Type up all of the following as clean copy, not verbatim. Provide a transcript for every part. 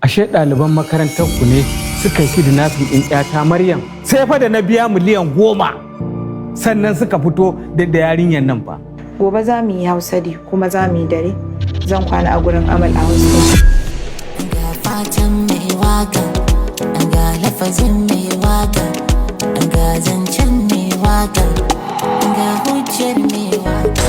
Ashe ɗaliban makarantar ku ne suka yi kidnapping ɗin 'yata Maryam. Sai fa da na biya miliyan 10 sannan suka fito da yarinyar nan fa. Gobe za mu yi Hausa Day kuma za mu yi dare. Zan kwana a gurin Amal a hostel. Ga fatan mai waka, ga lafazin mai waka, ga zancen mai waka, ga hujjar mai waka.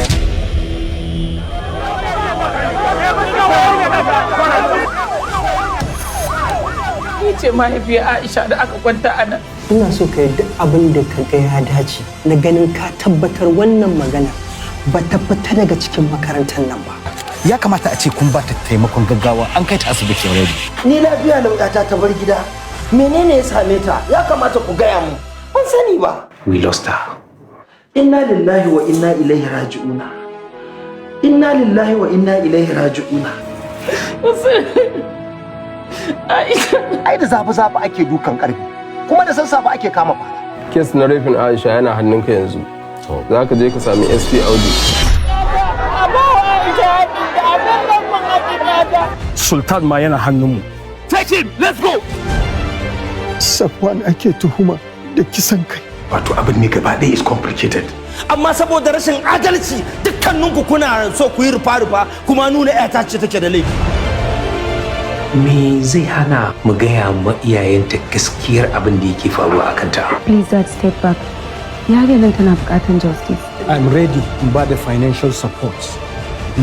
Ni ce mahaifiyar Aisha da aka kwanta a nan. Ina so ka yi duk abin da ka ga ya dace na ganin ka tabbatar wannan magana ba ta fita daga cikin makarantar nan ba. Ya kamata a ce kun ba ta taimakon gaggawa, an kai ta asibiti already. Ni lafiya lau ta ta bar gida. Menene ya same ta? Ya kamata ku gaya mu. Ban sani ba. We lost her. Inna lillahi wa inna ilaihi raji'una. Inna lillahi wa inna ilaihi raji'una. Aisha. Ai da zafi zafi ake dukan karfi, kuma da sassafe ake kama fara. Case na raping Aisha yana hannunka yanzu. Za ka je ka sami SP Audu. Aisha haƙƙinta, a. Sultan ma yana hannunmu. Take him, let's go. Safwan ake tuhuma da kisan kai. Wato abin ne gaba ɗaya is complicated. Amma saboda rashin adalci, dukkaninku kuna so ku yi rufa-rufa kuma nuna 'yata ce take da laifi. Me zai hana mu gaya ma iyayenta gaskiyar abin da yake faruwa a kanta? Please, Dad, step back. Yarinyar nan tana buƙatar justice. I'm ready in ba da financial support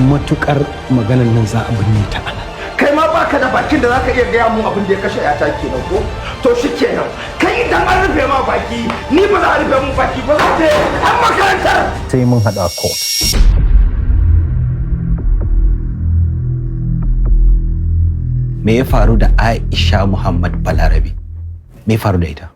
matukar maganan nan za a binne ta ana. Kai ma baka da bakin da zaka iya gaya mun abin da ya kashe 'yata kenan ko? To shikenan, kai idan an rufe ma baki, ni ba za a rufe mun baki ba, za ta an makarantar. Sai mun haɗa court. Me ya faru da Aisha Muhammad Balarabe? Me ya faru da ita?